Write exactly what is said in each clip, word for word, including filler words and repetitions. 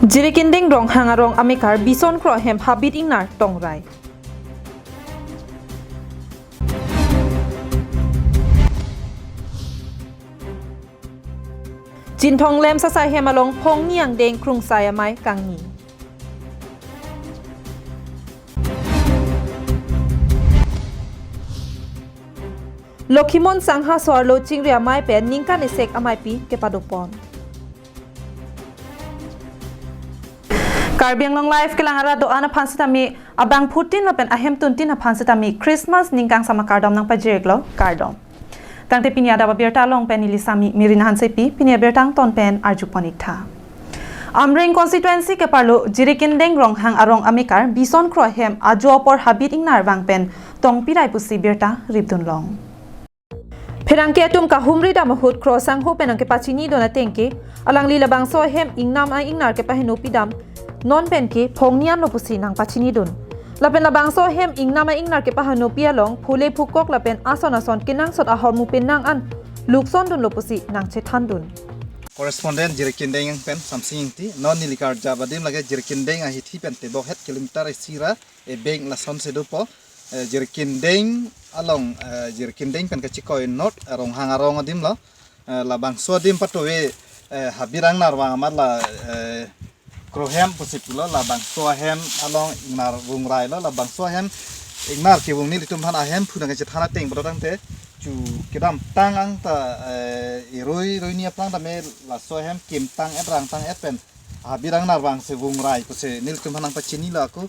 Jirikindeng Ronghang arong amekar bison kro ahem habit ingnar tongrai. Chinthong LAMPS asai hem along phongni angdeng krungsai amei kangni. Lokhimon Sangha so-arlo chingri amei pen ningkan esek ameipi kepadopon. Karbi Anglong Live kelang arat do-an aphan sitame abangphutin lapen ahemtuntin aphan sitame Christmas ningkan sama kardom nangpajir-iklo, kardom. Tangte pini adap abirta along pen neli sami Mirina Hansepi, pini abirta angton pen arjupon-iktha. Amreng constituency keparlo Jirikindeng Ronghang arong amekar bison kro ahem ajo apor habit ingnar vang pen tongpirai pusi birta ripdunlong. Pherangke atum kahumri dam ahut kro sangho pen nangkepachinidun ateng ke, alangli labangso ahem ingnam a-ingnar kepahenopi dam, non pen ke phongni anlo pusi nangpachinidun. Lapen labangso ahem ingnam a-ingnar kepahenopi along phule phukok lapen ason ason kenangsot ahormu penang an luksondunlo pusi nangchethandun. Correspondent Jirikindeng pen Samsing Ingti, non neli karjap adim lake Jirikindeng ahithi pen tebok het kilometer isi ra ebeng lasonsi dopo, eh, Jirikindeng along, eh, Jirikindeng pen kachikoi north, eh, Ronghang arong adim lo, eh, labangso adim patuve, eh, habit ingnar vang amat la, eh, kro hem pusi pulo, labangso ahem along ingnar vungrai lo, labangso ahem ingnar kevung nelitum aphan ahemphu nangkachethan ateng bodo tangte chu kedamtang angta, eh, irui rui ni aplang tame laso ahem kimtang-et rangtang-et pen habit ingnar vangsi vungrai pusi nelitum aphan nangpachinilo ako.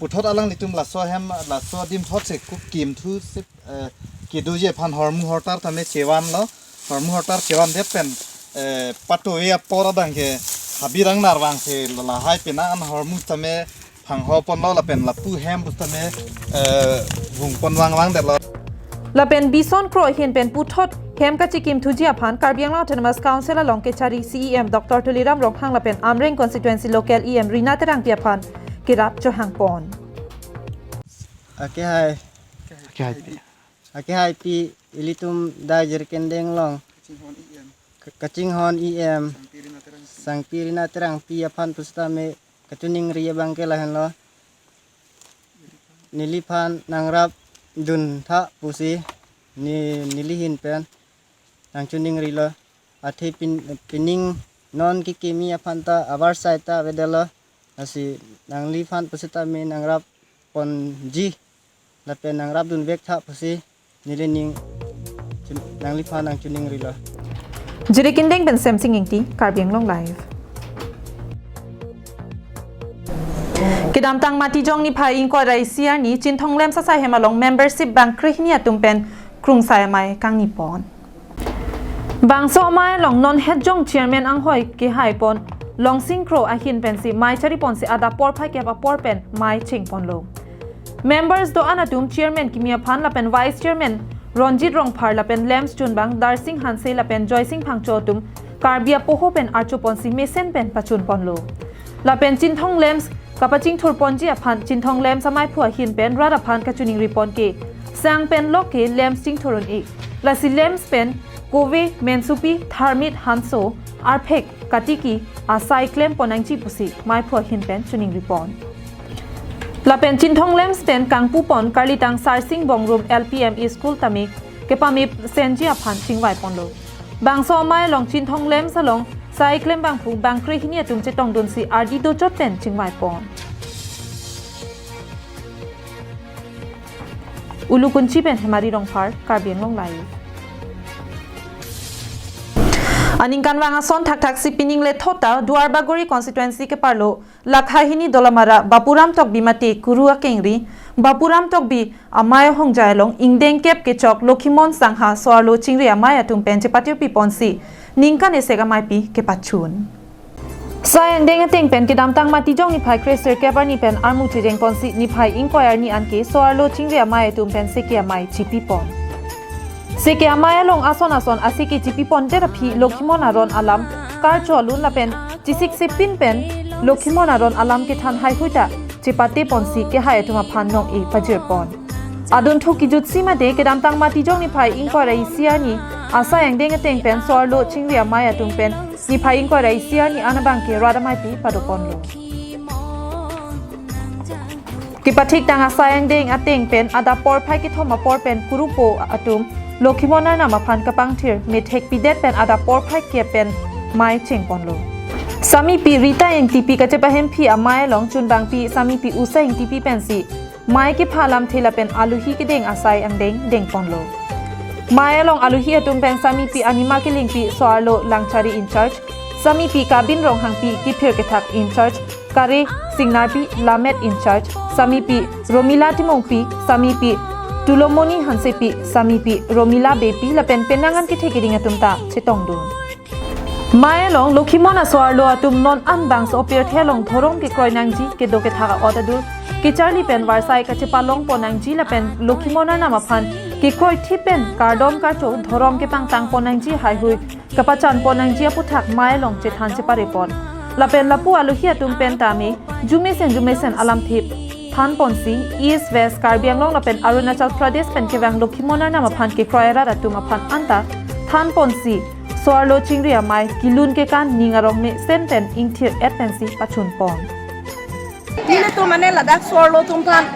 Puthot alanglitum laso ahem, laso adim thotsi kukimthusi, eh, kedoji aphan hormu hortar tame chevanlo. Hormu hortar chevandet pen, eh, patuve apor adang ke habit ingnar vangsi lahai penang an hormu tame phanghoponlo lapen lapu hem pusitame, eh, vungpon vangvangdetlo. Lapen bison kro ahin pen puthot hem kachikimthuji aphan Karbi Anglong Autonomous Council along kechari C E M Doctor Tuliram Ronghang lapen Amreng constituency local E M Rina Terangpi aphan kerap chohangpon. Akehai. Akehai pi. Akehai pi, ilitum dak Jirikindeng along. Ka-, kachinghon E M Sangpi Rina Terangpi aphan pusitame kachiningri abang ke lahenlo. Neliphan nangrapduntha pusi ne, neli ahin pen nangchiningrilo. Athe pin, pining non kekimi aphan ta avarsai ta avedetlo. Lasi nangliphan pusitame nangrapponji lapen nangrapdunvektha pusi neli ning chun-, nangliphan nangchiningrilo. Jirikindeng pen Samsing Ingti, Karbi Anglong Live. Kedamtang Matijong niphai ingkoi ra isi arni Chinthong LAMPS asai hem along membership bangkrehini atum pen krungsai amei kangnipon. Bangso amei along non hetjong chairman anghoi kehaipon Longsing Kro ahin pensi mei chariponsi adap porphai kep apor pen mei chingponlo. Members do-an atum chairman kimi aphan lapen vice chairman Ronjit Rongphar lapen LAMPS chunbang Darsing Hanse lapen Joysing Phangcho atum Karbi apoho pen archoponsi mesen pen pachunponlo. Lapen Chinthong LAMPS kapachingthurponji aphan Chinthong LAMPS ameiphu ahin pen rat aphan kachiningripon ke sang pen lok ke LAMPS chingthur un-e. Lasi LAMPS pen kove mensopi tharmit hanso arphek katiki asai klempon nangji pusi meiphu ahin pen chiningripon. Lapen Chinthong LAMPS pen kangpupon karlitang Sarsing Bongrung L P M E School tame kepamesenji aphan chingvaiponlo. Bangso amei along Chinthong LAMPS along sai klembangphu bangkrehini atum chetongdunsi ardi dochot pen chingvaipon. Ulukunchi pen Hemari Rongphar, Karbi Anglong Live. Aningkanvang ason thakthaksi pining lethot ta Duarbagori constituency keparlo lakha hini Dolamara Bapuram Tokbi mate Kuru akengri Bapuram Tokbi amei ahongjai along ingdeng kep kechok Lokhimon Sangha so-arlo chingri amei atum pen chepatirpiponsi ningkan esek ameipi kepachun. Sai angdeng ateng pen kedamtang Matijong niphai kresirkep arni pen armu chejengponsi niphai ingkoi arni anke so-arlo chingri amei atum pen seke amei chipipon. Seke amei along ason ason aseke chipipondet aphi Lokhimon aron alam karcho alun lapen chisiksepin pen Lokhimon aron alam kethan haihui ta chepateponsi kehai atum aphan nong-e pajirpon. Adunthu kijutsi mate kedamtang Matijong niphai ingkoi ra isi arni asai angdeng ateng pen so-arlo chingri amei atum pen niphai ingkoi ra isi arni an abangke rat ameipi padoponlo. Kepathik tang asai angdeng ateng pen adap porphai kethom apor pen kurupo atum Lokhimon Arnam aphan kapangthir methek pidet pen adap porphai kep pen mei chengponlo. Samipi Rita Engtipi kachepahemphi amei along chunbangpi Samipi Usa Engtipi pensi mei kepha alamthe lapen aluhi kedeng asai angdeng dengponlo. Mei along aluhi atum pen Samipi Anima Killingpi, so-arlo Langchari in charge, Samipi Kabin Ronghangpi, kiphir kethak in charge, Kare Singnarpi, lammet in charge, Samipi Romila Timungpi, Samipi Tulomoni Hansepi, Samipi Romila Beypi lapen penang an kethe keding atum ta chetongdun. Mei along Lokhimon aso-arlo atum non an bangso apirthe along dhorom kekroi nangji, kedo kethak a-ot adur kecharli pen varsai kachepalongpon nangji lapen Lokhimon Arnam aphan kekroithip pen kardom karcho dhorom kepangtangpon nangji, haihui kapachanpon nangji aputhak mei along chethan cheparepon. Lapen lapu aluhi atum pen tame jumesen jumesen alamthe thanponsi East West Karbi Anglong lapen Arunachal Pradesh pen kevang Lokhimon Arnam aphan kekroi arat atum aphan anta thanponsi so-arlo chingri amei kelun kekan ning arong mesen pen ingthir-et pensi pachunpon. Nelitum mane ladak so-arlo atum aphan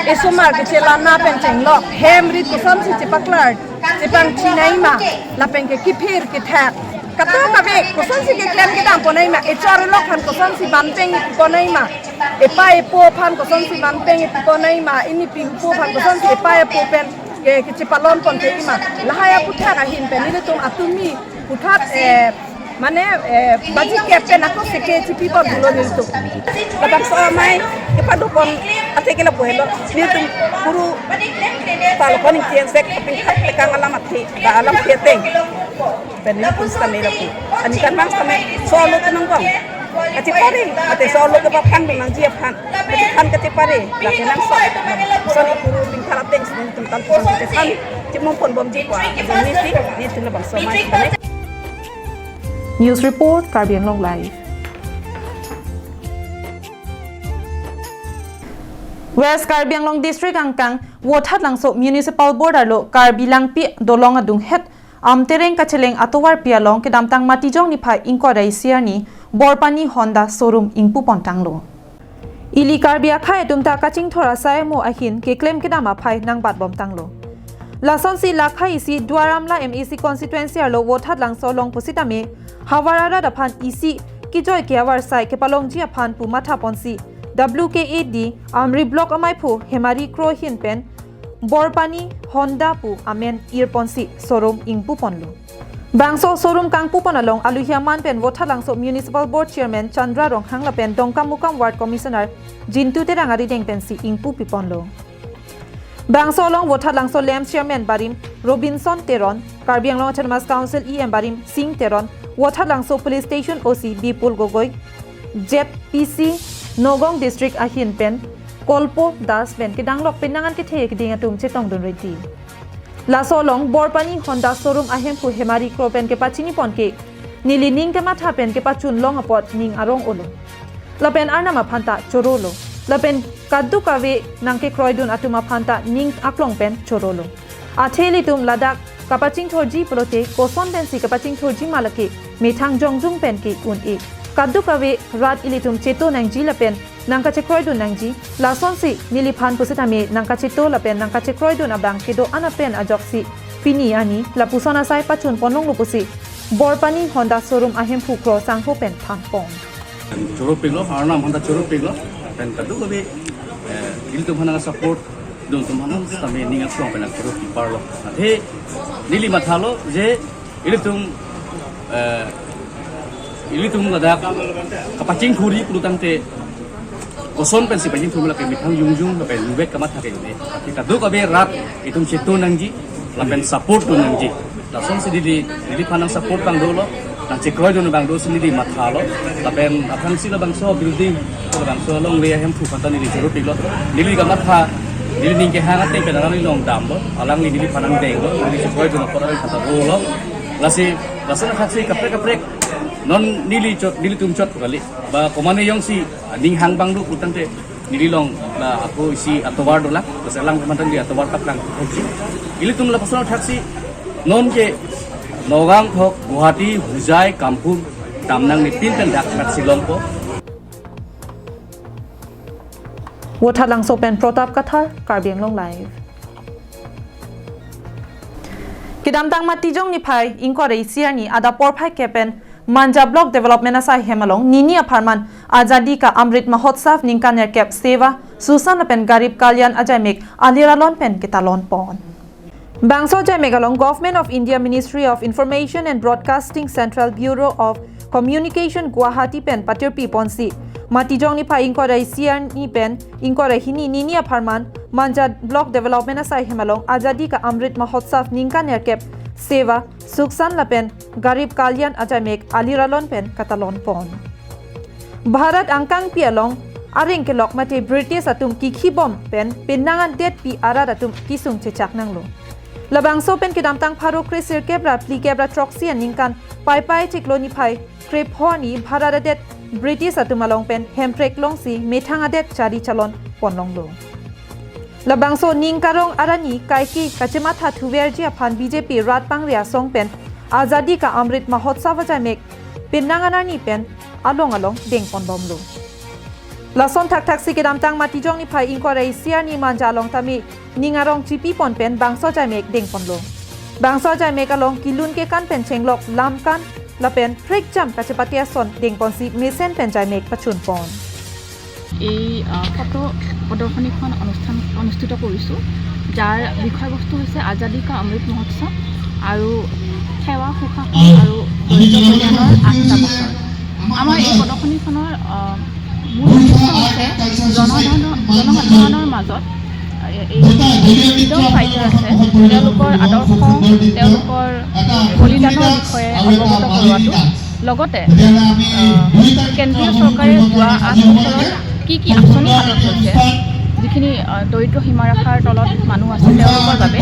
esomar kechelang na pen chenglok, hem rit kosonsi chepaklar, chepangchinaima, lapen ke kiphir kethak kadokave kosonsi keklem kedamponaima, echor elok aphan kosonsi banpeng ponaima, epa epo aphan kosonsi banpeng ponaima, inipi hupo aphan kosonsi epa epo pen ke, kechepalonpon thekji ma, lahai aputhak ahin pen nelitum atumi puthot, eh, mane, eh, baji kep pen ako seke chipipon pulo nelitum. Labangso amei kepadopon athe ke lapu helo, nelitum kuru palopon ingtiang sek kapingthak tekang alam athe, ba alamthe ateng pen nelitum sitame lapu. Aningkan bang sitame so-arlo kenang bang kachepare, ate so-arlo kepaphan nangji aphan, kachephan kachepare, lake nang so. Son ikuru pingthar ateng sini tentang puson kachephan, chimum pon bomji kwa. Jadi si, nelitum labangso amei sitame. News report, Karbi Anglong Live. West Karbi Anglong District angkang Vothatlangso Municipal Board arlo Karbi Langpi Dolong adunghet Amtereng kacheleng atovarpi along kedamtang Matijong niphai ingkoi ra isi arni Borpani Honda showroom ingpupon tanglo. Ili Karbi akhei atum ta kachingthur asai amo ahin keklem kedam aphai nangbatbom tanglo. Lasonsi lakhai isi Duar Amla M A C constituency arlo Vothatlangso along pusitame havar arat aphan isi kejoi ke avarsai kepalongji aphan pu mathaponsi W K A D Amri Block ameiphu Hemari Kro ahin pen Borpani Honda pu amen irponsi showroom ingpuponlo. Bangso showroom kangpupon along aluhi aman pen Vothatlangso Municipal Board Chairman Chandra Ronghang lapen Dongkamukam Ward Commissioner Jintu Terang arideng pensi ingpupiponlo. Bangso along Vothatlangso LAMPS Chairman barim Robinson Teron, Karbi Anglong Autonomous Council E M barim Sing Teron, Vothatlangso Police Station O C Bipul Gogoi, Z P C Nagaon District ahin pen Kolpo Das pen kedanglok penang an kethe keding atum chetongdun reti. Laso along Borpani Honda showroom ahemphu Hemari Kro pen kepachinipon ke, neli ning kematha pen kepachunlong apot ning arong-olo. Lapen Arnam aphan ta chorolo. Lapen kadokave nangkekroidun atum aphan ta ning aklong pen chorolo. Athe ilitum ladak kapachingthurji pulote koson pensi kapachingthurji ma lake methang jongjung pen ke un-e. Kadokave rat ilitum cheto nangji lapen nangkachekroidun nangji, lasonsi neliphan pusitame nangkacheto lapen nangkachekroidun abang kedo-an pen ajoksi pini arni lapuson asai pachunponlonglo pusi Borpani Honda showroom ahemphu Kro sangho pen thanpon. Choro pilo, Arnam aphan ta choro pilo, pen kadokave, eh, ilitum aphan nangsupport dun atum aphan sitame ning aklong pen choro piparlo. Athe neli mathalo je ilitum, eh, ilitum ladak kapachingthurji pulotangte koson pensi pachingthur ma lake methang jongjung lapen lubek kamatha ke ne. Kadokave rat itum cheto nangji lapen support dun nangji. Lasonsi neli, neliphan nangsupport abang dolo, nangchekroidun abang dosi neli mathalo, lapen aphrangsi labangso building, labangso alongle ahemphu aphan ta neli choro pilo, neli kamatha, neli ning kehang ateng pen alangli along damlo, alangli neliphan nangdenglo, neli chekroidun apot alangli aphan ta rolo. Lasi, lason athaksi kaprek kaprek, non neli chot, nelitum chot kali, ba komane jongsi ning hang abang do pulotangte, neli along la ako isi atovar dolang, terus elang teman di atovar tak lang. Ilitum lapuson athaksi non ke Nagaon thok, Guwahati, Hojai, Kampur, Tamnang ni tin pen dak mat silong po. Vothatlangso pen Pratap Kathar, Karbi Anglong Live. Kedamtang Matijong niphai ingkoi ra isi arni adap porphai kep pen Manja Block Development asai hem along nini apharman Azadi Ka Amrit Mahotsav ningkan nerkep Seva, Suksan lapen Garib Kalyan ajaimek alir alon pen ketalon pon. Bangso ajaimek along Government of India Ministry of Information and Broadcasting, Central Bureau of Communication, Guwahati pen patirpi ponsi Matijong niphai ingkoi ra isi arni pen ingkoi ra hini nini apharman Manja Block Development asai hem along Azadi Ka Amrit Mahotsav ningkan nerkep Seva, Suksan lapen Garib Kalyan ajaimek alir alon pen ketalon pon. Bharat angkangpi along areng kelok mate British atum kikhibom pen penang adetpi arat atum kesung chechak nanglo. Labangso pen kedamtang pharo kresirkep ra phlikep ra throksi aningkan Paipai chiklo niphai krepho arni Bharat adet British atum along pen Hemprek longsi methang adet chari chalon ponlonglo. Labangso ning karong arni kaike kachematha thuverji aphan B J P rat pangri asong pen Azadi Ka Amrit Mahotsav ajaimek penang anarni pen along along dengponbomlo. Lason thakthaksi kedamtang Matijong niphai ingkoi ra isi arni Manja along tame ning arong chipipon pen bangso ajaimek dengponlo. Bangso ajaimek along kelun kekan pen chenglok lamkan lapen phrekjam kachepate ason dengponsi mesen pen ajaimek pachunpon. এই আহ, ফটো প্ৰদৰ্শনীখন অনুষ্ঠান অনুষ্ঠিত কৰিছোঁ, যাৰ বিষয়বস্তু হৈছে আজাদী কা অমৃত মহোৎসৱ আৰু সেৱা, সুশাসন আৰু দৰিদ্ৰ কল্যাণৰ আঠটা বছৰ। আমাৰ এই প্ৰদৰ্শনীখনৰ আহ, মূল উদ্দেশ্য হৈছে জনসাধাৰণৰ জনসাধাৰণৰ মাজত এই ফ্ৰীডম ফাইটাৰ আছে, তেওঁলোকৰ আদৰ্শ, তেওঁলোকৰ বলিদানৰ বিষয়ে অৱগত কৰোৱাটো, লগতে আহ, কেন্দ্ৰীয় চৰকাৰে যোৱা আঠ বছৰত কি কি আঁচনি হাতত লৈছে, যিখিনি আহ, দৰিদ্ৰ সীমাৰেখাৰ তলত মানুহ আছে তেওঁলোকৰ বাবে,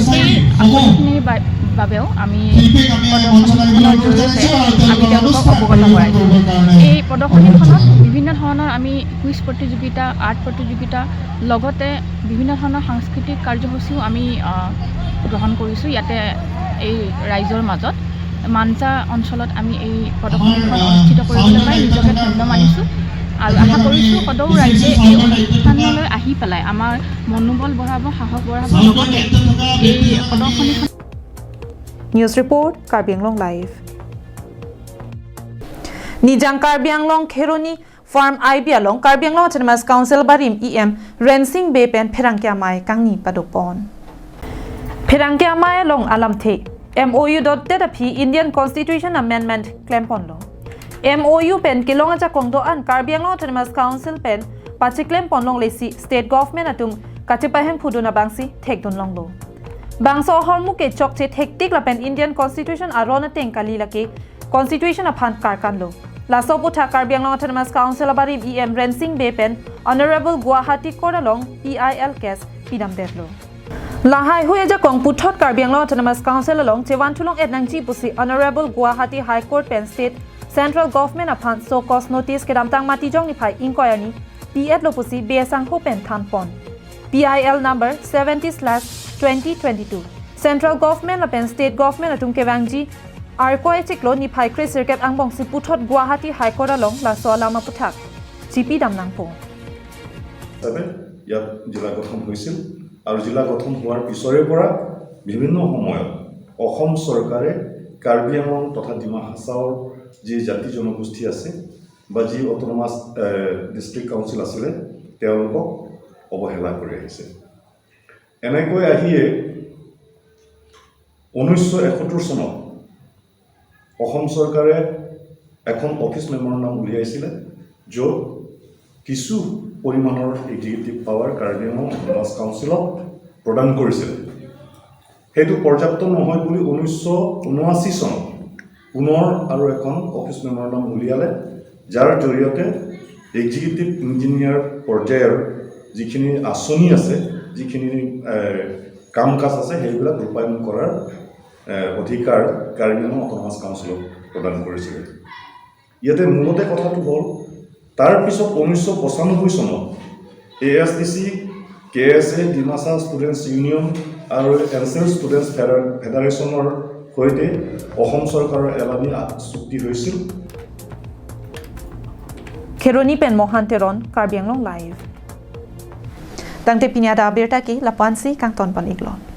সেই আঁচনিখিনিৰ বা- বাবেও আমি প্ৰদৰ্শনীখনৰ জৰিয়তে আমি তেওঁলোকক অৱগত কৰাইছোঁ। এই প্ৰদৰ্শনীখনত বিভিন্ন ধৰণৰ আমি কুইজ প্ৰতিযোগিতা, আৰ্ট প্ৰতিযোগিতা, লগতে বিভিন্ন ধৰণৰ সাংস্কৃতিক কাৰ্যসূচীও আমি আহ, গ্ৰহণ কৰিছোঁ ইয়াতে এই ৰাইজৰ মাজত। মাঞ্জা অঞ্চলত আমি এই প্ৰদৰ্শনীখন অনুষ্ঠিত কৰিবলৈ পাই নিজকে ধন্য মানিছোঁ আৰু আশা কৰিছোঁ সদৌ ৰাইজে এই অনুষ্ঠানলৈ আহি পেলাই আমাৰ মনোবল বঢ়াব, সাহস বঢ়াব, লগতে এই প্ৰদৰ্শনীখন News report, Karbi Anglong Live. Nijang Karbi Anglong Kheroni Farm I B along Karbi Anglong Autonomous Council barim E M Rensing Bey pen pherangke amei kangni padopon. Pherangke amei along alamthe M O U dotdet aphi Indian Constitution Amendment klemponlo. M O U pen kelong ajakong do-an Karbi Anglong Autonomous Council pen pachiklempon longlesi State Government atum kachepahemphudun abangsi thekdunlonglo. Bangso ahormu ke chokche thektik lapen Indian Constitution aron ateng kali lake Constitution aphan karkanlo. Laso aputhak Karbi Anglong Autonomous Council abarim E M Rensing Bey pen Honorable Guwahati Court along P I L case pidamdetlo. Lahai hui ajakong puthot Karbi Anglong Autonomous Council along chevan thulong et nangji pusi Honorable Guwahati High Court pen State Central Government aphan show cause notice kedamtang Matijong niphai ingkoi arni pi-etlo pusi Bey asangho pen thanpon. P I L number seventy slash twenty twenty-two. Central Government lapen State Government atum kevangji Arkoi chiklo niphai kresirkep angbongsi puthot Guwahati High Court along laso alam aputhak chipidam nangpo. হিচাপে ইয়াত জিলা গঠন হৈছিল আৰু জিলা গঠন হোৱাৰ পিছৰে পৰা বিভিন্ন সময়ত অসম চৰকাৰে কাৰ্বি আংলং তথা ডিমা হাছাওৰ যি জাতি জনগোষ্ঠী আছে বা যি অট'নমাছ ডিষ্ট্ৰিক্ট কাউন্সিল আছিলে তেওঁলোকক অৱহেলা কৰি আহিছে। এনেকৈ আহিয়ে ঊনৈছশ এসত্তৰ চনত অসম চৰকাৰে এখন অফিচ মেমৰেণ্ডাম উলিয়াইছিলে, য'ত কিছু পৰিমাণৰ এক্সিকিউটিভ পাৱাৰ কাৰ্বি আংলং অট'নমাছ কাউন্সিলক প্ৰদান কৰিছিলে। সেইটো পৰ্যাপ্ত নহয় বুলি ঊনৈছশ ঊনাশী চনত পুনৰ আৰু এখন অফিচ মেমৰেণ্ডাম উলিয়ালে, যাৰ জৰিয়তে এক্সিকিউটিভ ইঞ্জিনিয়াৰ পৰ্যায়ৰ যিখিনি আঁচনি আছে, যিখিনি এ, কাম কাজ আছে, সেইবিলাক ৰূপায়ণ কৰাৰ এ, অধিকাৰ কাৰ্বি আংলং অট'নমাছ কাউন্সিলক প্ৰদান কৰিছিলে। ইয়াতে মূলতে কথাটো হ'ল, তাৰ পিছত ঊনৈছশ পঁচানব্বৈ চনত এ এছ ডি চি, কে এছ এ, ডিমাচা ষ্টুডেণ্টছ ইউনিয়ন আৰু এনচেল ষ্টুডেণ্টছ ফেডাৰ- ফেডাৰেশ্যনৰ সৈতে অসম চৰকাৰৰ এলানি আ- চুক্তি হৈছিল। Kheroni pen Mohan Teron, Karbi Anglong Live. Tangte pini adak abirta ke lapu-ansi kangton pon-iklo.